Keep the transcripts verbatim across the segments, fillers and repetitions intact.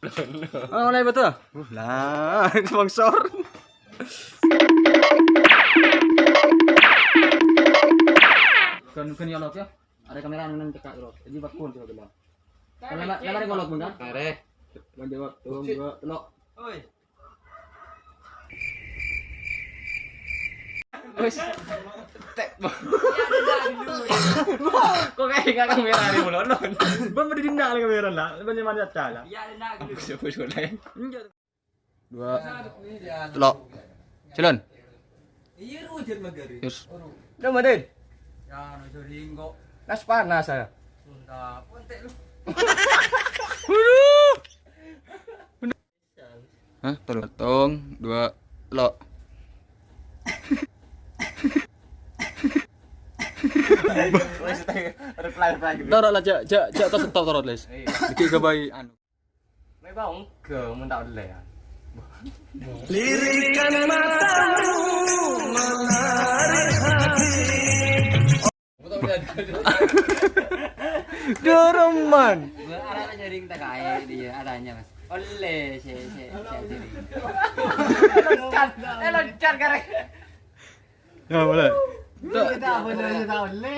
Oh, mulai betul. Uh, lah, sponsor. Kan, kan ya, Lok, ya. Ada kamera nang cekak, Lok. Jadi, bakun coba bilang. Kamera, kamera ngolok, Bang, kan? Kare. Lanjut, Lok. Tolong juga, Lok. Oi. Wes. Tek. Kok kayak nggak kamera nih, Bang? Bang, beri dinda kamera lah. Bang, nyaman ya, lah. Aku siapa, Bang? Dua. Telok. Jalan. Iya, ru, jen magari. Yes. Ru. Udah, Madin. Ya, no, jering kok. Nas panas saya. Sudah, kontek lu. Waduh. Hah, telok. Tong, dua, telok. Wes, reply, reply gitu. Taruh lah, cek, cek, cek, terus stop, taruh, Les. Iya. Iki kebaik, anu. Memang enggak, mun tak olle ya. Lirikan matamu menarik hati. Doroman. Arah jaring tak kae dia adanya, Mas. Olle, si, si, si, jaring. Loncat, eh, loncat, karek. Ya, boleh. Kita apa namanya tak olle?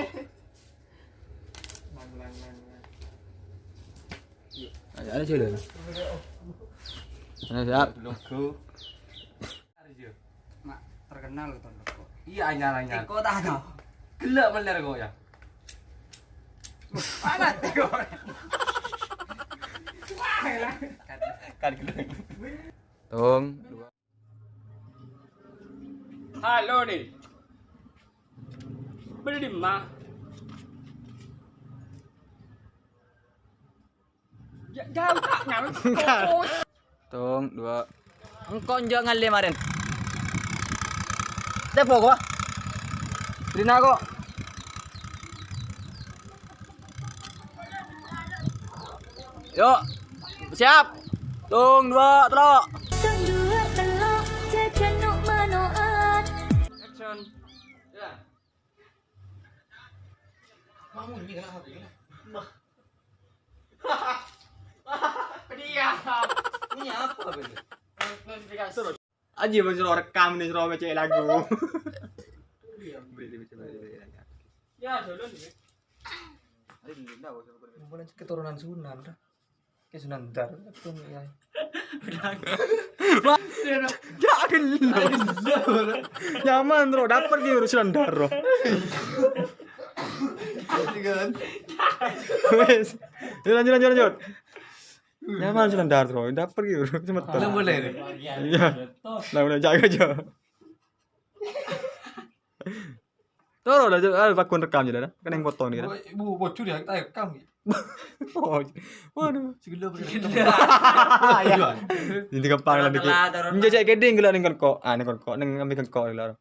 Ayo, ada sih, Lon. Ayo, siap. Logo. Mak, terkenal gitu, logo. Iya, anyar, anyar. Teko tak tau. Gelek meler kok ya. Panas teko. Wah, elah. Kan gelek. Tong, dua. Halo, nih. Beli di mana? Ya, jauh tak nyaman. Tong, dua. Engko' njo' ngalle maren. Tepo ko. Rina ko. Yo. Siap. Tong, dua, telok. Tong, dua, telok, jajan nok manokan. Action. Ya. Kamu ini kenapa ini? Mah. Dia. Ini apa ini? Notifikasi. Aji, Bang, suruh rekam nih, suruh ngecek lagu. Iya. Beri, beri, beri, beri. Ya, dulu nih. Ada di Linda, Bang, suruh beri. Keturunan Sunan, dah. Ke Sunan Dar, ya. Wah, ya, no. Ya, aduh. Nyaman, bro. Dapet gitu, Sunan Dar, bro. Iya, kan? Wes. Ya, lanjut, lanjut, lanjut. Nyaman Sunan Dar, bro. Dapet gitu, bro. Semeton. Udah mulai, nih. Iya. Lah, udah jaga aja. Toro lah, ah, bakun rekam aja dah. Kena yang potong nih, dah. Bu, bu, bocor ya, kita rekam. Oh, waduh. Segala. Segala. Ya. Ini kepala dikit. Enggak, cek keding gula ning kengko. Ah, ning kengko, ning ngambil kengko gula.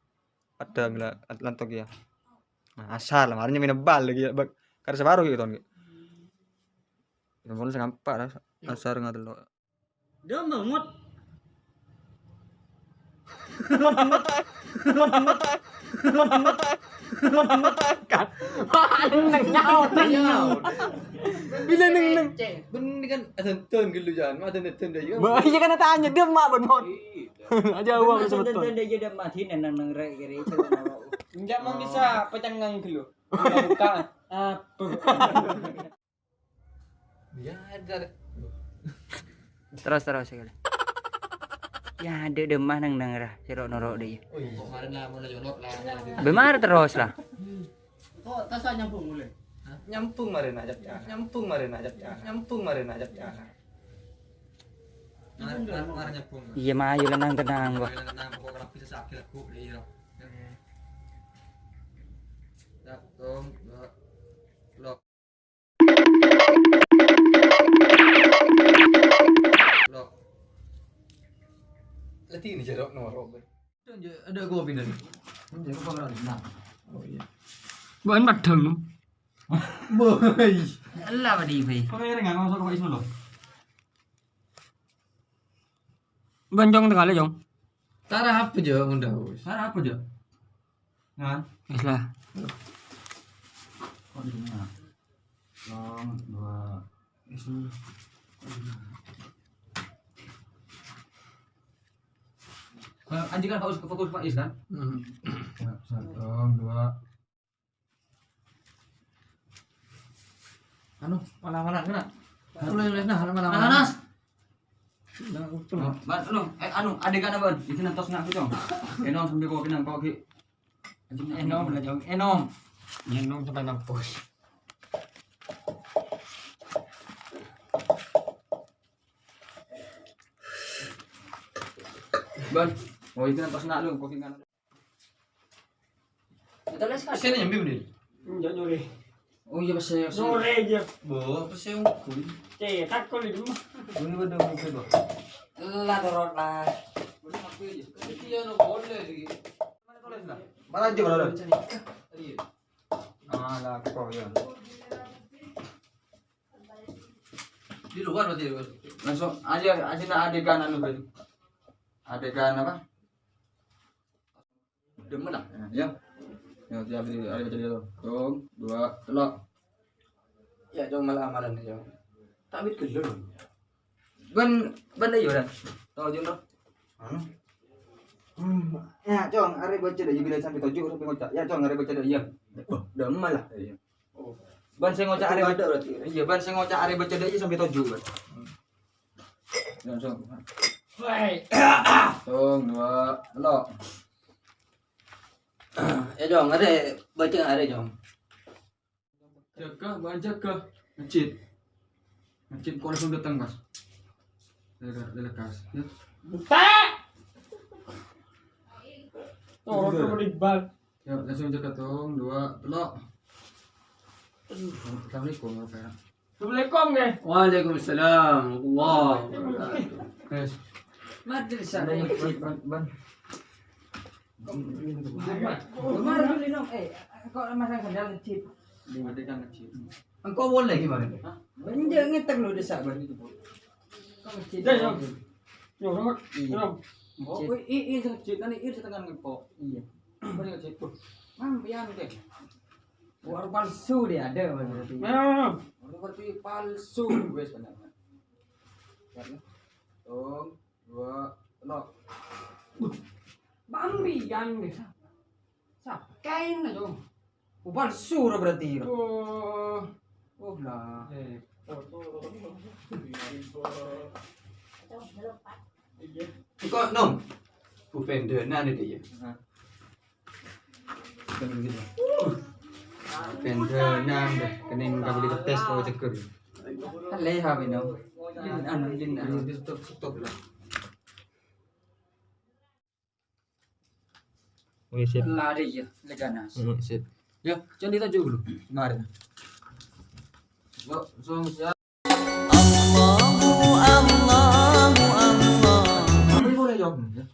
Ada gula lantok ya. Nah, asal, marahnya main bal lagi ya. Bak-, kada separuh gitu, Ton. Nomor sing empat lah. Asal ngatelo. Dia bangun. Kan. Wah, neng nyaut, neng nyaut. Bila neng, neng. Bener kan, ada ton gitu, Jan. Ada ton dia juga. Bah, iya kan tanya, dia mak bener. Iya. Aja awak bener, sebetul. Dia jadi mati, neng, neng, neng, rek, kiri, coba. Enggak mau bisa pecangang dulu. Buka. Apa? Ya, ada. Terus, terus sekali. Ya, ada demah nang nang rah, sero noro deh. Oh, iya. Kemarin lah, mulai jorok lah. Bemar terus lah. Kok tas nyambung mulai? Hah? Nyambung maren aja, ya. Nyambung maren aja, ya. Nyambung maren aja, ya. Mar, mar, mar nyambung. Iya, mah, ayo, tenang, tenang, wah. Tenang, pokoknya bisa sakit, aku, iya. Ya, tong, ya. Lok. Lok. Lati ini jeruk nomor apa? Ada kopi nih. Nah. Oh iya. Bukan padang, no? Boy. Allah, Pak Divi. Kok kira nggak masuk ke Ismail, loh? Bukan, Jong, tengah, Jong. Cara apa, Jo? Ngundang, Bos. Cara apa, Jo? Nah. Wis lah. Kok di sini, ya? Long, dua, isu. Anjing kan fokus, fokus Faiz kan? Hmm. Ya, satu, dua. Anu, mana, mana, kena? Mulai, mulai, nah, mana, mana? Nah, Nas. Nah, betul. Oh, Ban, anu, eh, anu, adegan apa? Itu nantos nak, Cong. Enom sampai kau kenang, kau ki. Enom lah, Cong, enom. Enom sampai mampus. Ban, oh, itu nantos nak lu, kau kenang. Kita les kasih nih, nyambi, Bun. Enggak nyore. Oh iya, pas saya, nyore aja. Bo, pas saya ngukul. Cetak kok di rumah. Ini udah ngukul, Bang. Lah, turun lah. Udah ngaku aja. Itu ya, no, boleh lagi. Mana tulis lah? Mana aja, mana tulis? Iya. Alah, kok ya. Di luar berarti, Bang. Langsung aja, aja nak adegan anu, Bang. Adegan apa? Demen lah. Ya. Ya, tiap hari, hari baca dia tuh. Tung, dua, telok. Ya, Cong, malah amalan, Cong. Tapi gelo, Cong. Ban, ban ayo, Dan. Tau, Jun, toh? Anu? Hmm, ya, Cong, arè baca dâ' iyâ bilâ sampè' toju', sampè' ngoca'. Ya, Cong, arè baca dâ' iyâ. Wah, dâ' emma la. Iya. Oh. Ban sè ngoca' arè baca, berarti. Iya, ban sè ngoca' arè baca dâ' iyâ sampè' toju', Ban. Langsung. Woi. Tong, dua, telok. Ya, Cong, arè baca arè, Cong. Jâgâ, bân jâgâ. Masjid. Masjid, kok langsung datang, Mas. Lele-, lelekas, ya. Buta! Turun ke menibal. Ya, langsung jâgâ, tong, dua, telok. Assalamualaikum, Bapak. Assalamualaikum, nggih. Waalaikumsalam warahmatullahi wabarakatuh. Yes. Majelis ada yang Ban, Ban, Ban. Kemarin dulu, Nom. Eh, kok masang sandal ngejit? Di mati kan ngejit. Engko' boleh gimana? Hah? Enjâ' ngetek lho, desa', Bang. Kok ngejit? Dah, Nom. Yo, Nom. Iya. Nom. Oh, i-, i-, i-, ngejit kan, i-, i-, setengah ngepok. Iya. Beri ngejit. Tuh. Mam, pian, Kek. War palsu dia ada, Bang, berarti. Nah. Ini berarti palsu, wes, benar. Ya, ya. Tong, dua, telok. Bambiyan, deh. Sapa? Kain aja. Oh, palsu, berarti. Oh. Oh, lah. Eh. Engko', Nom. Bupen dânan itu ya. Hah? Bupen dânan deh, kènèng kabulâ tes kok cegghur. Lè ha bino. Jin anu, jin anu. Stop, stop lah. Oke, sip. Lari ya, lè ganas. Hmm, sip. Ya, jangan ditajuk dulu. Kemarin. Yuk, langsung siap. Allahu, Allahu, Allah. Boleh, boleh, Jom. Ya.